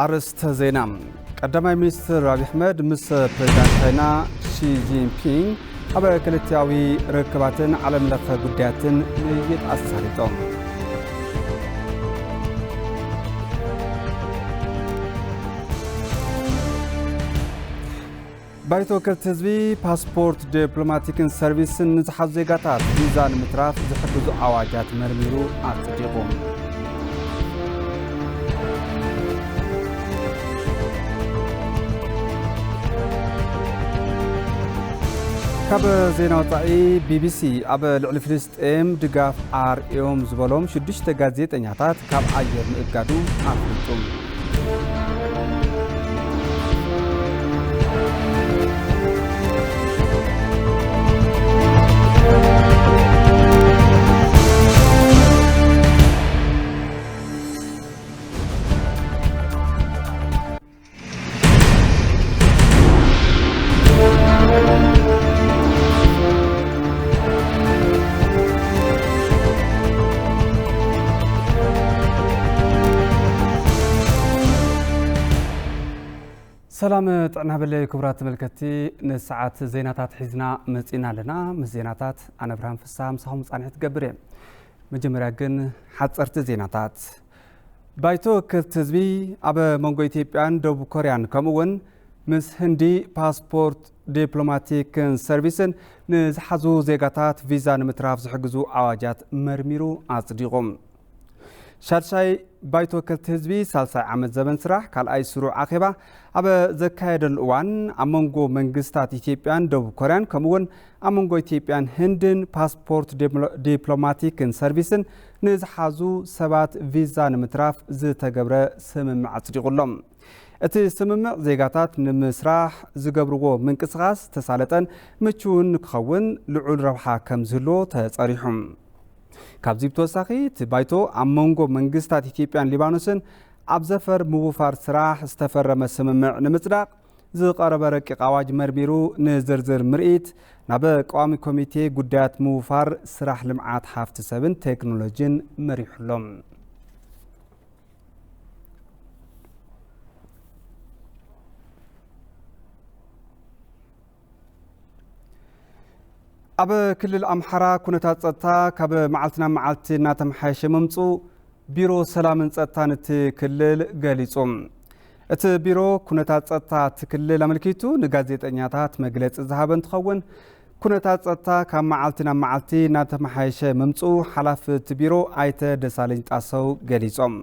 ኣርእስተ ዜና። ቀዳማይ ሚኒስትር ኣብይ ኣሕመድ ምስ ፕሬዝዳንት ቻይና ሺ ጂንፒንግ ኣብ ክልቲኣዊ ርክባትን ዓለም ለኸ ጉዳያትን ምይይጥ ኣሳሊጦም። ባይቶ ወከልቲ ህዝቢ ፓስፖርት ዲፕሎማቲክን ሰርቪስን ንዝሓዙ ዜጋታት ቪዛ ንምትራፍ ዝሕግዙ ኣዋጃት መርሚሩ ኣጽዲቑ። ካብ ዜና ወጻኢ፣ ቢቢሲ ኣብ ልዕሊ ፍልስጤም ድጋፍ ኣርእዮም ዝበሎም ሽዱሽተ ጋዜጠኛታት ካብ ኣየር ምእጋዱ ኣፍሊጡ። ሰላም ጥዕና በለይ ክቡራት ተመልከትቲ፣ ንሰዓት ዜናታት ሒዝና መጺና ኣለና። ምስ ዜናታት ኣነ ብርሃን ፍስሃ ምሳኹም ጻንሒት ትገብር እየ። መጀመርያ ግን ሓጸርቲ ዜናታት። ባይቶ ወከልቲ ህዝቢ ኣብ መንጎ ኢትዮጵያን ደቡብ ኮርያን ከምኡ እውን ምስ ህንዲ ፓስፖርት ዲፕሎማቲክን ሰርቪስን ንዝሓዙ ዜጋታት ቪዛ ንምትራፍ ዝሕግዙ ኣዋጃት መርሚሩ ኣጽዲቑ። ሻድሻይ ባይቶ ወከልቲ ህዝቢ ሳልሳይ ዓመት ዘበን ስራሕ ካልኣይ ስሩዕ ኣኼባ ኣብ ዘካየደሉ እዋን ኣብ መንጎ መንግስታት ኢትዮጵያን ደቡብ ኮርያን ከምኡ እውን ኣብ መንጎ ኢትዮጵያን ህንድን ፓስፖርት ዲፕሎ-፣ ዲፕሎማቲክን ሰርቪስን ንዝሓዙ ሰባት ቪዛ ንምትራፍ ዝተገብረ ስምምዕ ኣጽዲቑ ኣሎ። እቲ ስምምዕ ዜጋታት ንምስራሕ ዝገብርዎ ምንቅስቓስ ተሳለጠን ምቹውን ንክኸውን ልዑል ረብሓ ከም ዝህልዎ ተጸሪሑ። ካብዚ ብተወሳኺ እቲ ባይቶ ኣብ መንጎ መንግስታት ኢትዮጵያን ሊባኖስን ኣብ ዘፈር ምውፋር ስራሕ ዝተፈረመ ስምምዕ ንምጽዳቕ ዝቐረበ ረቂቕ ኣዋጅ መርሚሩ ንዝርዝር ምርኢት ናብ ቀዋሚ ኮሚቴ ጉዳያት ምውፋር ስራሕ ልምዓት ሃፍቲ ሰብን ቴክኖሎጂን መሪሑ ኣሎ። ኣብ ክልል ኣምሓራ ኩነታት ጸጥታ ካብ መዓልቲ ናብ መዓልቲ እናተመሓየሸ ምምጹ ቢሮ ሰላምን ጸጥታን እቲ ክልል ገሊጹ። እቲ ቢሮ ኩነታት ጸጥታ እቲ ክልል ኣመልኪቱ ንጋዜጠኛታት መግለጺ ዝሃበ እንትኸውን፣ ኩነታት ጸጥታ ካብ መዓልቲ ናብ መዓልቲ እናተመሓየሸ ምምጽኡ ሓላፊ እቲ ቢሮ ኣይተ ደሳለኝ ጣሰው ገሊጾም።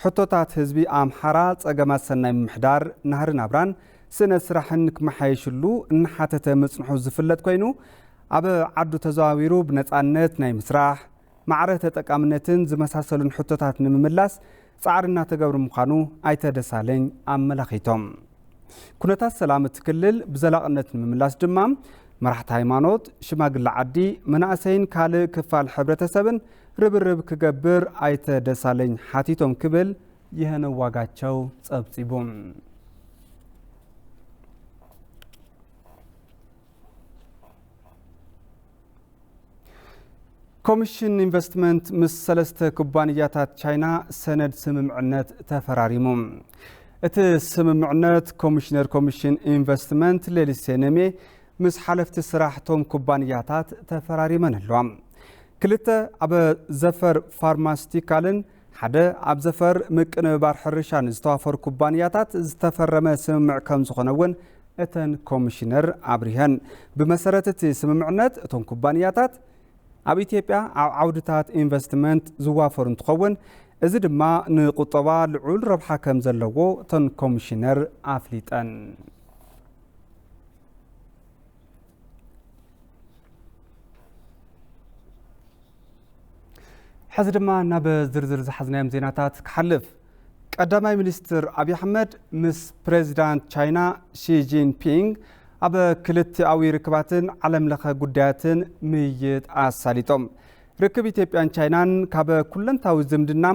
ሕቶታት ህዝቢ ኣምሓራ ጸገማት ሰናይ ምምሕዳር፣ ናህሪ ናብራን ስነ ስራሕን ክመሓየሽሉ እናሓተተ ምጽንሑ ዝፍለጥ ኮይኑ፣ ኣብ ዓዱ ተዘዋዊሩ ብነጻነት ናይ ምስራሕ፣ ማዕረ ተጠቃምነትን ዝመሳሰሉን ሕቶታት ንምምላስ ጻዕሪ እናተገብረ ምዃኑ ኣይተ ደሳለኝ ኣመላኺቶም። ኩነታት ሰላም እቲ ክልል ብዘላቕነት ንምምላስ ድማ መራሕቲ ሃይማኖት፣ ሽማግለ ዓዲ፣ መናእሰይን ካልእ ክፋል ሕብረተሰብን ርብርብ ክገብር ኣይተ ደሳለኝ ሓቲቶም ክብል ይህነው ዋጋቸው ጸብጺቡ። ኮሚሽን ኢንቨስትመንት ምስ ሰለስተ ኩባንያታት ቻይና ሰነድ ስምምዕነት ተፈራሪሙ። እቲ ስምምዕነት ኮሚሽነር ኮሚሽን ኢንቨስትመንት ሌሊሴ ነሜ ምስ ሓለፍቲ ስራሕ እቶም ኩባንያታት ተፈራሪመን ኣለዋ። ክልተ ኣብ ዘፈር ፋርማስቲካልን ሓደ ኣብ ዘፈር ምቅንባር ሕርሻን ዝተዋፈሩ ኩባንያታት ዝተፈረመ ስምምዕ ከም ዝኾነ እውን እተን ኮሚሽነር ኣብሪሀን። ብመሰረት እቲ ስምምዕነት እቶም ኩባንያታት ኣብ ኢትዮጵያ ኣብ ዓውድታት ኢንቨስትመንት ዝዋፈሩ እንትኸውን፣ እዚ ድማ ንቁጠባ ልዑል ረብሓ ከም ዘለዎ እተን ኮሚሽነር ኣፍሊጠን። ሕዚ ድማ ናብ ዝርዝር ዝሓዝናዮም ዜናታት ክሓልፍ። ቀዳማይ ሚኒስትር ኣብይ ኣሕመድ ምስ ፕሬዚዳንት ቻይና ሺ ጂንፒንግ ኣብ ክልቲኣዊ ርክባትን ዓለም ለኸ ጉዳያትን ምይይጥ ኣሳሊጦም። ርክብ ኢትዮጵያን ቻይናን ካብ ኩለንታዊ ዝምድና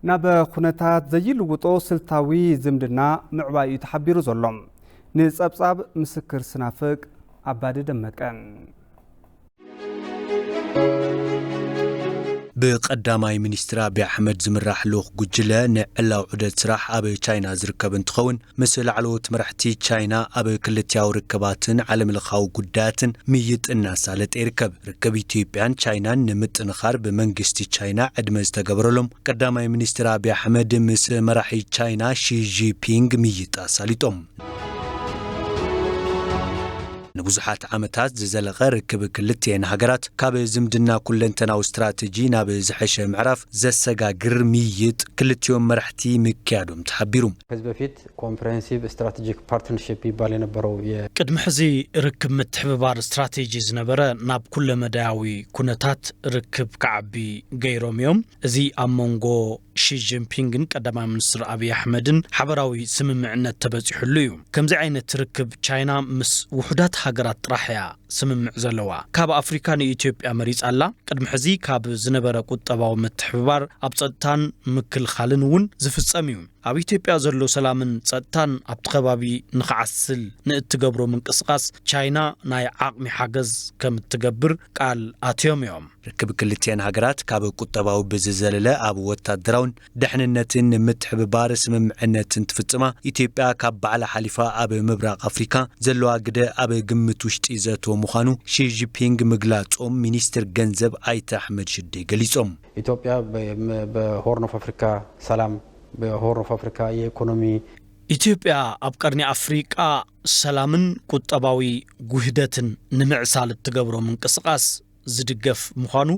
ናብ ኩነታት ዘይልውጦ ስልታዊ ዝምድና ምዕባይ እዩ ተሓቢሩ ዘሎ። ንጸብጻብ ምስክር ስናፍቅ ኣባዲ ደመቀ። ብቀዳማይ ሚኒስትር ኣብይ ኣሕመድ ዝምራሕ ልኡኽ ጉጅለ ንዕላዊ ዑደት ስራሕ ኣብ ቻይና ዝርከብ እንትኸውን፣ ምስ ላዕለዎት መራሕቲ ቻይና ኣብ ክልቲያዊ ርክባትን ዓለምለኻዊ ጉዳያትን ምይይጥ እናሳለጠ ይርከብ። ርክብ ኢትዮጵያን ቻይናን ንምጥንኻር ብመንግስቲ ቻይና ዕድመ ዝተገበረሎም ቀዳማይ ሚኒስትር ኣብይ ኣሕመድ ምስ መራሒ ቻይና ሺ ጂንፒንግ ምይይጥ ኣሳሊጦም። ንብዙሓት ዓመታት ዝዘለቐ ርክብ ክልቲኤን ሃገራት ካብ ዝምድና ኩለንተናዊ ስትራተጂ ናብ ዝሐሸ ምዕራፍ ዘሰጋግር ምይይጥ ክልቲኦም መራሕቲ ምክያዶም ተሓቢሩ። ከዚህ በፊት ኮምፕሬሄንሲቭ ስትራቴጂክ ፓርትነርሺፕ ይባል የነበረው የ ቅድሚ ሕዚ ርክብ ምትሕብባር ስትራቴጂ ዝነበረ ናብ ኩለመዳያዊ ኩነታት ርክብ ክዓቢ ገይሮም እዮም። እዚ ኣብ መንጎ ሺ ጂንፒንግን ቀዳማይ ሚኒስትር ኣብይ ኣሕመድን ሓበራዊ ስምምዕነት ተበጺሑሉ እዩ። ከምዚ ዓይነት ርክብ ቻይና ምስ ውሑዳት ሃገራት ጥራሕ እያ ስምምዕ ዘለዋ። ካብ ኣፍሪካ ንኢትዮጵያ መሪጻ ኣላ። ቅድሚ ሕዚ ካብ ዝነበረ ቁጠባዊ ምትሕብባር ኣብ ጸጥታን ምክልኻልን እውን ዝፍጸም እዩ። ኣብ ኢትዮጵያ ዘሎ ሰላምን ጸጥታን ኣብቲ ከባቢ ንኽዓስል ንእትገብሮ ምንቅስቓስ ቻይና ናይ ዓቕሚ ሓገዝ ከም እትገብር ቃል ኣትዮም እዮም። ርክብ ክልቲኤን ሃገራት ካብ ቁጠባዊ ብዝዘለለ ኣብ ወታደራውን ደሕንነትን ንምትሕብባር ስምምዕነት እንትፍጽማ፣ ኢትዮጵያ ካብ ባዕላ ሓሊፋ ኣብ ምብራቕ ኣፍሪካ ዘለዋ ግደ ኣብ ግምት ውሽጢ ዘእተወ ምዃኑ ሺ ጂንፒንግ ምግላጾም ሚኒስትር ገንዘብ ኣይተ ኣሕመድ ሽዴ ገሊጾም። ኢትዮጵያ በ-፣ በሆርን ኦፍ ኣፍሪካ ሰላም፣ በሆርን ኦፍ ኣፍሪካ የኢኮኖሚ ኢትዮጵያ ኣብ ቀርኒ ኣፍሪቃ ሰላምን ቁጠባዊ ጉህደትን ንምዕሳል እትገብሮ ምንቅስቓስ ዝድገፍ ምዃኑ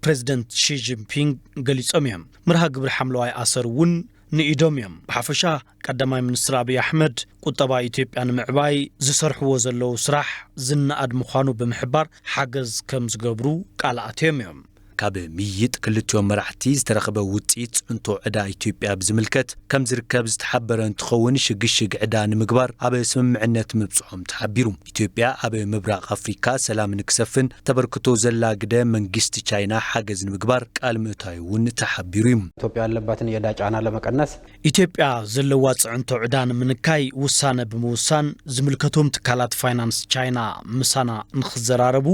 ፕሬዚደንት ሺ ጂንፒንግ ገሊጾም እዮም። መርሃ ግብሪ ሓምለዋይ ኣሰር እውን ንኢዶም እዮም። ብሓፈሻ ቀዳማይ ሚኒስትር ኣብይ ኣሕመድ ቁጠባ ኢትዮጵያ ንምዕባይ ዝሰርሕዎ ዘለዉ ስራሕ ዝነኣድ ምዃኑ ብምሕባር ሓገዝ ከም ዝገብሩ ቃል ኣትዮም እዮም። ካብ ምይይጥ ክልቲኦም መራሕቲ ዝተረኽበ ውፅኢት ፅዕንቶ ዕዳ ኢትዮጵያ ብዝምልከት ከም ዝርከብ ዝተሓበረ እንትኸውን፣ ሽግሽግ ዕዳ ንምግባር ኣብ ስምምዕነት ምብፅሖም ተሓቢሩ። ኢትዮጵያ ኣብ ምብራቕ ኣፍሪካ ሰላም ንክሰፍን ተበርክቶ ዘላ ግደ መንግስቲ ቻይና ሓገዝ ንምግባር ቃል ምእታዩ እውን ተሓቢሩ እዩ። ኢትዮጵያ ያለባትን የዕዳ ጫና ለመቀነስ ኢትዮጵያ ዘለዋ ፅዕንቶ ዕዳ ንምንካይ ውሳነ ብምውሳን ዝምልከቶም ትካላት ፋይናንስ ቻይና ምሳና ንክዘራረቡ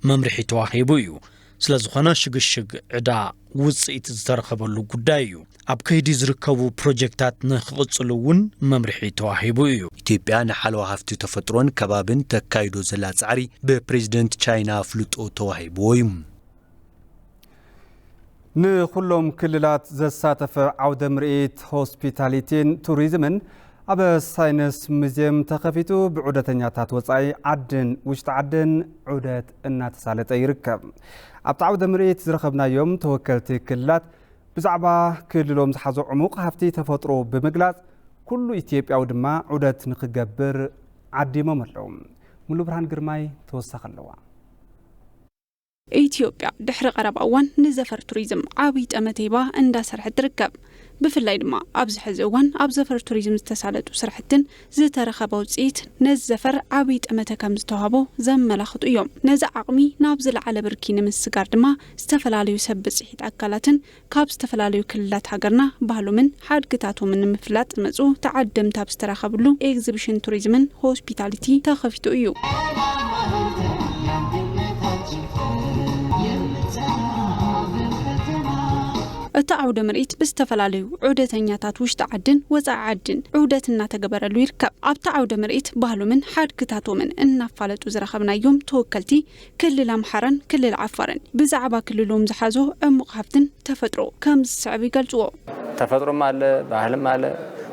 መምርሒ ተዋሂቡ እዩ። ስለዝኾነ ሽግሽግ ዕዳ ውፅኢት ዝተረኸበሉ ጉዳይ እዩ። ኣብ ከይዲ ዝርከቡ ፕሮጀክታት ንክቕፅሉ እውን መምርሒ ተዋሂቡ እዩ። ኢትዮጵያ ንሓለዋ ሃፍቲ ተፈጥሮን ከባብን ተካይዶ ዘላ ፃዕሪ ብፕሬዚደንት ቻይና ኣፍልጦ ተዋሂብዎ እዩ። ንኹሎም ክልላት ዘሳተፈ ዓውደ ምርኢት ሆስፒታሊቲን ቱሪዝምን ኣብ ሳይንስ ሙዚየም ተኸፊቱ ብዑደተኛታት ወፃኢ ዓድን ውሽጢ ዓድን ዑደት እናተሳለጠ ይርከብ። ኣብቲ ዓውደ ምርኢት ዝረኸብናዮም ተወከልቲ ክልላት ብዛዕባ ክልሎም ዝሓዞ ዕሙቕ ሃፍቲ ተፈጥሮ ብምግላፅ፣ ኩሉ ኢትዮጵያዊ ድማ ዑደት ንክገብር ዓዲሞም ኣለዉ። ሙሉ ብርሃን ግርማይ ተወሳኺ ኣለዋ። ኢትዮጵያ ድሕሪ ቀረባ እዋን ንዘፈር ቱሪዝም ዓብዪ ጠመተ ሂባ እንዳሰርሐት ትርከብ። ብፍላይ ድማ ኣብዚ ሕዚ እዋን ኣብ ዘፈር ቱሪዝም ዝተሳለጡ ስራሕትን ዝተረኸበ ውፅኢት ነዚ ዘፈር ዓብዪ ጠመተ ከም ዝተዋህቦ ዘመላኽቱ እዮም። ነዚ ዓቕሚ ናብ ዝለዓለ ብርኪ ንምስጋር ድማ ዝተፈላለዩ ሰብ ብፅሒት ኣካላትን ካብ ዝተፈላለዩ ክልላት ሃገርና ባህሎምን ሓድግታቶምን ንምፍላጥ ዝመፁ ተዓደምቲ ኣብ ዝተረኸብሉ ኤግዚቢሽን ቱሪዝምን ሆስፒታሊቲ ተኸፊቱ እዩ። እቲ ዓውደ ምርኢት ብዝተፈላለዩ ዑደተኛታት ውሽጢ ዓድን ወፃኢ ዓድን ዑደት እናተገበረሉ ይርከብ። ኣብቲ ዓውደ ምርኢት ባህሎምን ሓድግታቶምን እናፋለጡ ዝረኸብናዮም ተወከልቲ ክልል ኣምሓራን ክልል ዓፋርን ብዛዕባ ክልሎም ዝሓዞ ዕሙቕ ሃፍትን ተፈጥሮ ከም ዝስዕብ ይገልጽዎ። ተፈጥሮም ኣለ፣ ባህልም ኣለ፣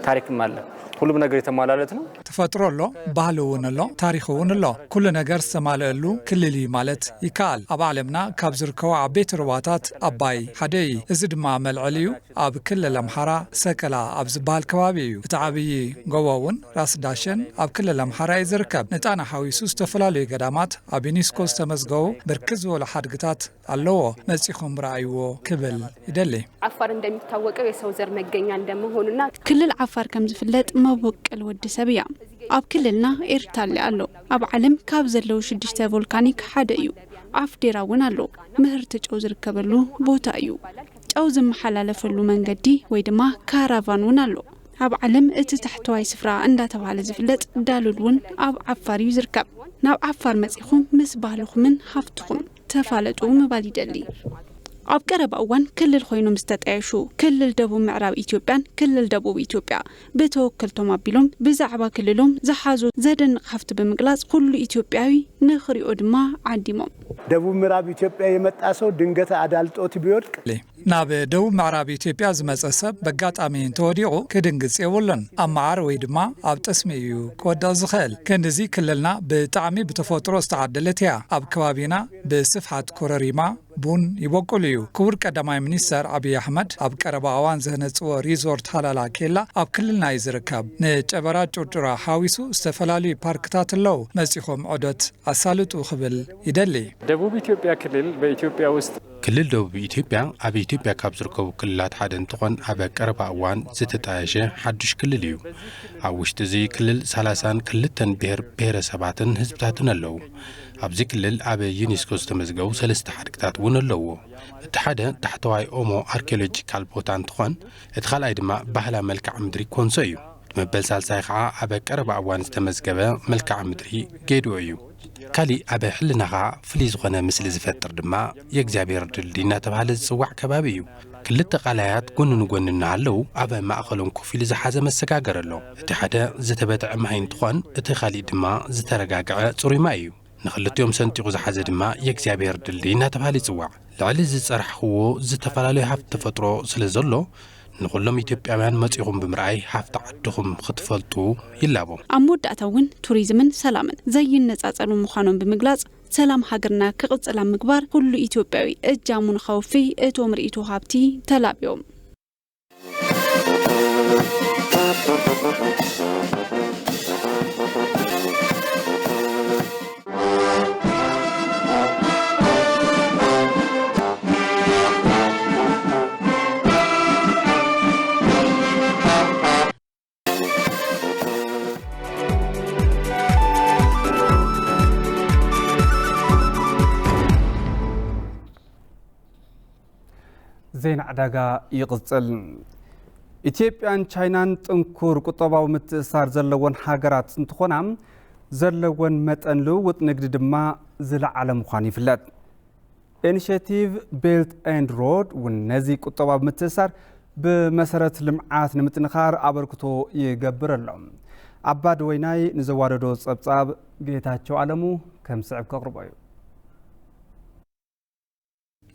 ታሪክም ኣለ። ሁሉም ነገር የተሟላለት ነው። ተፈጥሮ ኣሎ፣ ባህሊ እውን ኣሎ፣ ታሪኽ እውን ኣሎ። ኩሉ ነገር ዝተማልአሉ ክልል እዩ ማለት ይከኣል። ኣብ ዓለምና ካብ ዝርከቡ ዓበይቲ ሩባታት ኣባይ ሓደ እዩ። እዚ ድማ መልዐሊኡ ኣብ ክልል ኣምሓራ ሰቀላ ኣብ ዝበሃል ከባቢ እዩ። እቲ ዓብዪ ጎቦ እውን ራስ ዳሸን ኣብ ክልል ኣምሓራ እዩ ዝርከብ። ንጣና ሓዊሱ ዝተፈላለዩ ገዳማት ኣብ ዩኔስኮ ዝተመዝገቡ ብርክት ዝበሉ ሓድግታት ኣለዎ፣ መጺኹም ረኣይዎ ክብል ይደሊ። ዓፋር እንደሚታወቀው የሰው ዘር መገኛ እንደመሆኑና ክልል ዓፋር ከም ዝፍለጥ መበቆል ወዲ ሰብ እያ። ኣብ ክልልና ኤርታሌ ኣሎ። ኣብ ዓለም ካብ ዘለዉ ሽዱሽተ ቮልካኒክ ሓደ እዩ። ኣፍዴራ እውን ኣሎ። ምህርቲ ጨው ዝርከበሉ ቦታ እዩ። ጨው ዝመሓላለፈሉ መንገዲ ወይ ድማ ካራቫን እውን ኣሎ። ኣብ ዓለም እቲ ታሕተዋይ ስፍራ እንዳተባሃለ ዝፍለጥ ዳሉል እውን ኣብ ዓፋር እዩ ዝርከብ። ናብ ዓፋር መጺኹም ምስ ባህልኹምን ሃፍትኹም ተፋለጡ ምባል ይደሊ። ኣብ ቀረባ እዋን ክልል ኮይኖም ዝተጣየሹ ክልል ደቡብ ምዕራብ ኢትዮጵያን ክልል ደቡብ ኢትዮጵያ ብተወከልቶም ኣቢሎም ብዛዕባ ክልሎም ዝሓዞ ዘደንቕ ሃፍቲ ብምግላጽ፣ ኩሉ ኢትዮጵያዊ ንኽሪኦ ድማ ዓዲሞም። ደቡብ ምዕራብ ኢትዮጵያ የመጣ ሰው ድንገት አዳልጦት ቢወድቅ ናብ ደቡብ ምዕራብ ኢትዮጵያ ዝመጸ ሰብ በጋጣሚ እንተወዲቑ ክድንግጽ የብሉን። ኣብ መዓር ወይ ድማ ኣብ ጠስሚ እዩ ክወድቕ ዝኽእል። ክንድዚ ክልልና ብጣዕሚ ብተፈጥሮ ዝተዓደለት እያ። ኣብ ከባቢና ብስፍሓት ኮረሪማ፣ ቡን ይበቁል እዩ። ክቡር ቀዳማይ ሚኒስተር ኣብይ ኣሕመድ ኣብ ቀረባ እዋን ዘህነጽዎ ሪዞርት ሃላላ ኬላ ኣብ ክልልና እዩ ዝርከብ። ንጨበራ ጩርጩራ ሓዊሱ ዝተፈላለዩ ፓርክታት ኣለዉ። መጺኹም ዑደት ኣሳልጡ ክብል ይደሊ። ደቡብ ኢትዮጵያ ክልል በኢትዮጵያ ውስጥ ክልል ደቡብ ኢትዮጵያ ኣብ ኢትዮጵያ ካብ ዝርከቡ ክልላት ሓደ እንትኾን፣ ኣብ ቀረባ እዋን ዝተጣየሸ ሓዱሽ ክልል እዩ። ኣብ ውሽጢ እዚ ክልል ሰላሳን ክልተን ብሔር ብሔረሰባትን ህዝብታትን ኣለዉ። ኣብዚ ክልል ኣብ ዩኔስኮ ዝተመዝገቡ ሰለስተ ሓድግታት እውን ኣለዎ። እቲ ሓደ ታሕተዋይ ኦሞ ኣርኪኦሎጂካል ቦታ እንትኾን፣ እቲ ካልኣይ ድማ ባህላ መልክዓ ምድሪ ኮንሶ እዩ። እቲ መበል ሳልሳይ ከዓ ኣብ ቀረባ እዋን ዝተመዝገበ መልክዓ ምድሪ ጌድኦ እዩ። ካሊእ ኣብ ሕልናኻ ፍልይ ዝኾነ ምስሊ ዝፈጥር ድማ የእግዚኣብሔር ድልድይ እናተባህለ ዝጽዋዕ ከባቢ እዩ። ክልተ ቃላያት ጎኒ ንጎኒ እናሃለዉ ኣብ ማእኸሎም ኮፍ ኢሉ ዝሓዘ መሰጋገሪ ኣሎ። እቲ ሓደ ዝተበትዐ ማይ እንትኾን፣ እቲ ካሊእ ድማ ዝተረጋግዐ ጽሩይ ማይ እዩ። ንኽልቲኦም ሰንጢቑ ዝሓዘ ድማ የእግዚኣብሔር ድልድይ እናተባህለ ይጽዋዕ። ልዕሊ ዝጸራሕኽዎ ዝተፈላለዩ ሃፍቲ ተፈጥሮ ስለ ዘሎ፣ ንኹሎም ኢትዮጵያውያን መጺኹም ብምርኣይ ሃፍቲ ዓድኹም ክትፈልጡ ይላቦ። ኣብ መወዳእታ እውን ቱሪዝምን ሰላምን ዘይነጻጸሉ ምዃኖም ብምግላጽ፣ ሰላም ሃገርና ክቕጽል ኣብ ምግባር ኩሉ ኢትዮጵያዊ እጃሙ ንኸውፊ እቶም ርእይቶ ሃብቲ ተላብዮም። ዜና ዕዳጋ ይቕጽል። ኢትዮጵያን ቻይናን ጥንኩር ቁጠባዊ ምትእስሳር ዘለወን ሃገራት እንትኾና፣ ዘለወን መጠን ልውውጥ ንግዲ ድማ ዝለዓለ ምዃኑ ይፍለጥ። ኢኒሼቲቭ ቤልት ኤንድ ሮድ እውን ነዚ ቁጠባዊ ምትእስሳር ብመሰረት ልምዓት ንምጥንኻር ኣበርክቶ ይገብር ኣሎ። ኣባዲ ወይናይ ንዘዋደዶ ጸብጻብ ጌታቸው ኣለሙ ከም ስዕብ ከቕርቦ እዩ።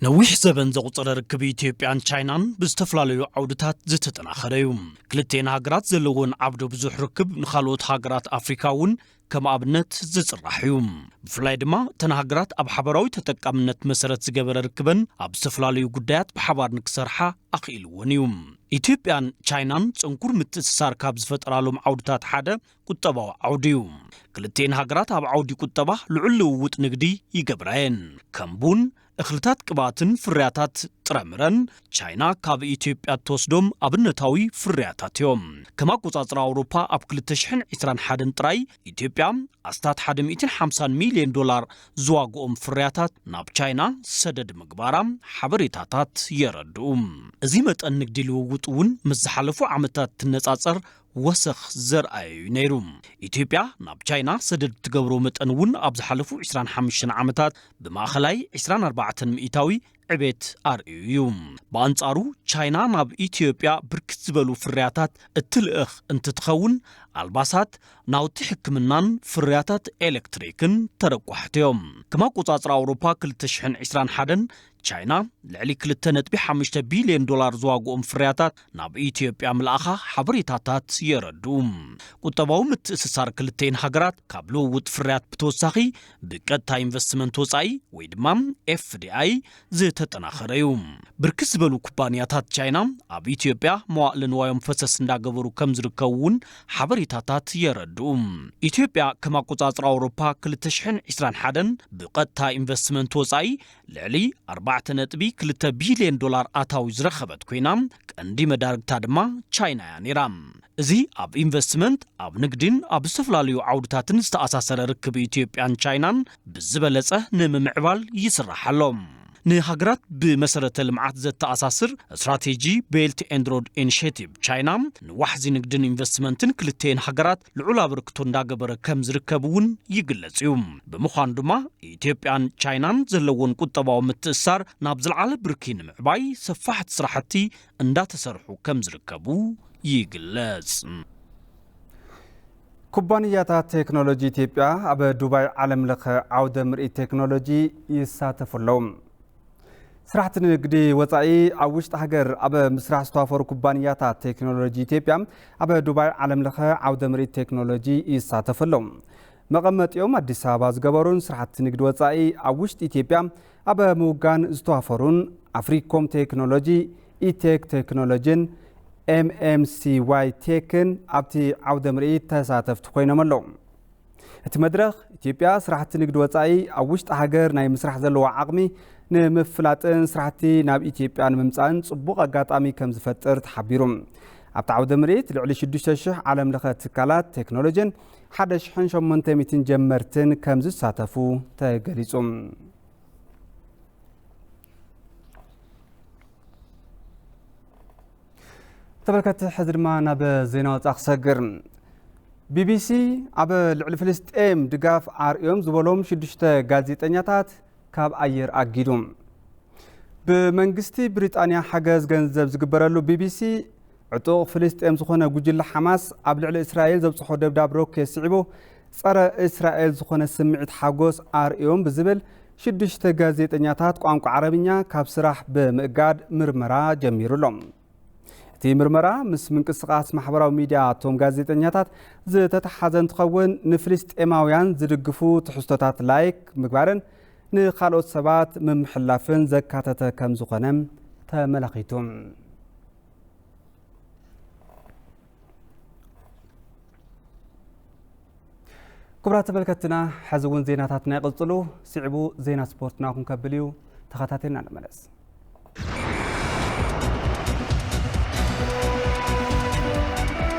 ነዊሕ ዘበን ዘቑጸረ ርክብ ኢትዮጵያን ቻይናን ብዝተፈላለዩ ዓውድታት ዝተጠናኸረ እዩ። ክልቴን ሃገራት ዘለወን ዓብዶ ብዙሕ ርክብ ንኻልኦት ሃገራት ኣፍሪካ እውን ከም ኣብነት ዝጽራሕ እዩ። ብፍላይ ድማ እተን ሃገራት ኣብ ሓበራዊ ተጠቃምነት መሰረት ዝገበረ ርክበን ኣብ ዝተፈላለዩ ጉዳያት ብሓባር ንክሰርሓ ኣኽኢልወን እዩ። ኢትዮጵያን ቻይናን ጽንኩር ምትእስሳር ካብ ዝፈጠራሎም ዓውድታት ሓደ ቁጠባዊ ዓውዲ እዩ። ክልቴን ሃገራት ኣብ ዓውዲ ቁጠባ ልዑል ልውውጥ ንግዲ ይገብራ እየን። ከም ቡን፣ እኽልታት ቅብኣትን ፍርያታት ጥረምረን ቻይና ካብ ኢትዮጵያ እትወስዶም ኣብነታዊ ፍርያታት እዮም። ከም ኣቆጻጽራ ኣውሮፓ ኣብ ክልተ ሽሕን ዕስራን ሓደን ጥራይ ኢትዮጵያ ኣስታት ሓደ ሚእትን ሓምሳን ሚልዮን ዶላር ዝዋግኦም ፍርያታት ናብ ቻይና ሰደድ ምግባራ ሓበሬታታት የረድኡ። እዚ መጠን ንግዲ ልውውጥ እውን ምስ ዝሓለፉ ዓመታት ትነጻጸር ወሰኽ ዘርኣየ እዩ ነይሩ። ኢትዮጵያ ናብ ቻይና ሰደድ እትገብሮ መጠን እውን ኣብ ዝሓለፉ ዕስራን ሓሙሽተን ዓመታት ብማእኸላይ ዕስራን ኣርባዕተን ሚእታዊ ዕቤት ኣርእዩ እዩ። ብኣንጻሩ ቻይና ናብ ኢትዮጵያ ብርክት ዝበሉ ፍርያታት እትልእኽ እንትትኸውን፣ ኣልባሳት፣ ናውቲ ሕክምናን ፍርያታት ኤሌክትሪክን ተረቋሕቲ እዮም። ከም ኣቆጻጽራ ኣውሮፓ ክልተ ሽሕን ዕስራን ሓደን ቻይና ልዕሊ ክልተ ነጥቢ ሓሙሽተ ቢልዮን ዶላር ዝዋግኦም ፍርያታት ናብ ኢትዮጵያ ምልኣኻ ሓበሬታታት የረድኡ። ቁጠባዊ ምትእስሳር ክልተን ሃገራት ካብ ልውውጥ ፍርያት ብተወሳኺ ብቀጥታ ኢንቨስትመንት ወጻኢ ወይ ድማ ኤፍዲኣይ ዝተጠናኸረ እዩ። ብርክት ዝበሉ ኩባንያታት ቻይና ኣብ ኢትዮጵያ መዋእለ ንዋዮም ፈሰስ እንዳገበሩ ከም ዝርከቡ እውን ሓበሬታታት የረድኡ። ኢትዮጵያ ከም ኣቆጻጽራ ኣውሮፓ ክልተ ሽሕን ዕስራን ሓደን ብቀጥታ ኢንቨስትመንት ወጻኢ ልዕሊ ኣርባዕተ ነጥቢ ክልተ ቢልዮን ዶላር ኣታዊ ዝረኸበት ኮይና፣ ቀንዲ መዳርግታ ድማ ቻይና እያ ነይራ። እዚ ኣብ ኢንቨስትመንት፣ ኣብ ንግድን ኣብ ዝተፈላለዩ ዓውድታትን ዝተኣሳሰረ ርክብ ኢትዮጵያን ቻይናን ብዝበለጸ ንምምዕባል ይስራሕ ኣሎ። ንሃገራት ብመሰረተ ልምዓት ዘተኣሳስር ስትራቴጂ ቤልት ኤንድ ሮድ ኢኒሽቲቭ ቻይና ንዋሕዚ ንግድን ኢንቨስትመንትን ክልተኤን ሃገራት ልዑል ኣበርክቶ እንዳገበረ ከም ዝርከብ እውን ይግለጽ እዩ። ብምዃኑ ድማ ኢትዮጵያን ቻይናን ዘለዎን ቁጠባዊ ምትእስሳር ናብ ዝለዓለ ብርኪ ንምዕባይ ሰፋሕቲ ስራሕቲ እንዳተሰርሑ ከም ዝርከቡ ይግለጽ። ኩባንያታት ቴክኖሎጂ ኢትዮጵያ ኣብ ዱባይ ዓለም ለኸ ዓውደ ምርኢት ቴክኖሎጂ ይሳተፉ ኣለዉ። ስራሕቲ ንግዲ ወፃኢ ኣብ ውሽጢ ሃገር ኣብ ምስራሕ ዝተዋፈሩ ኩባንያታት ቴክኖሎጂ ኢትዮጵያ ኣብ ዱባይ ዓለም ለኸ ዓውደ ምርኢት ቴክኖሎጂ ይሳተፉ ኣለዉ። መቐመጢኦም ኣዲስ ኣበባ ዝገበሩን ስራሕቲ ንግዲ ወፃኢ ኣብ ውሽጢ ኢትዮጵያ ኣብ ምውጋን ዝተዋፈሩን ኣፍሪኮም ቴክኖሎጂ፣ ኢቴክ ቴክኖሎጂን ኤምኤምሲዋይ ቴክን ኣብቲ ዓውደ ምርኢት ተሳተፍቲ ኮይኖም ኣለዉ። እቲ መድረኽ ኢትዮጵያ ስራሕቲ ንግዲ ወፃኢ ኣብ ውሽጢ ሃገር ናይ ምስራሕ ዘለዋ ዓቕሚ ንምፍላጥን ስራሕቲ ናብ ኢትዮጵያ ንምምፃእን ፅቡቕ ኣጋጣሚ ከም ዝፈጥር ተሓቢሩ። ኣብቲ ዓውደ ምርኢት ልዕሊ ሽዱሽተ ሽሕ ዓለም ለኸ ትካላት ቴክኖሎጂን ሓደ ሽሕን ሸሞንተ ሚእትን ጀመርትን ከም ዝሳተፉ ተገሊጹ። ተመልከቲ፣ ሕዚ ድማ ናብ ዜና ወፃኢ ክሰግር። ቢቢሲ ኣብ ልዕሊ ፍልስጤም ድጋፍ ኣርእዮም ዝበሎም ሽዱሽተ ጋዜጠኛታት ካብ ኣየር ኣጊዱ። ብመንግስቲ ብሪጣንያ ሓገዝ ገንዘብ ዝግበረሉ ቢቢሲ፣ ዕጡቕ ፍልስጤም ዝኾነ ጉጅለ ሓማስ ኣብ ልዕሊ እስራኤል ዘብፅሖ ደብዳብ ሮኬት ስዒቡ፣ ጸረ እስራኤል ዝኾነ ስምዒት ሓጎስ ኣርእዮም ብዝብል ሽዱሽተ ጋዜጠኛታት ቋንቋ ዓረብኛ ካብ ስራሕ ብምእጋድ ምርመራ ጀሚሩ ኣሎ። እቲ ምርመራ ምስ ምንቅስቓስ ማሕበራዊ ሚድያ እቶም ጋዜጠኛታት ዝተተሓዘ እንትኸውን፣ ንፍልስጤማውያን ዝድግፉ ትሕዝቶታት ላይክ ምግባርን ንኻልኦት ሰባት ምምሕላፍን ዘካተተ ከም ዝኾነ ተመላኺቱ። ክቡራት ተመልከትና፣ ሕዚ እውን ዜናታትና ይቕጽሉ። ስዒቡ ዜና ስፖርትና ክንከብል እዩ። ተኸታተልና ንመለስ።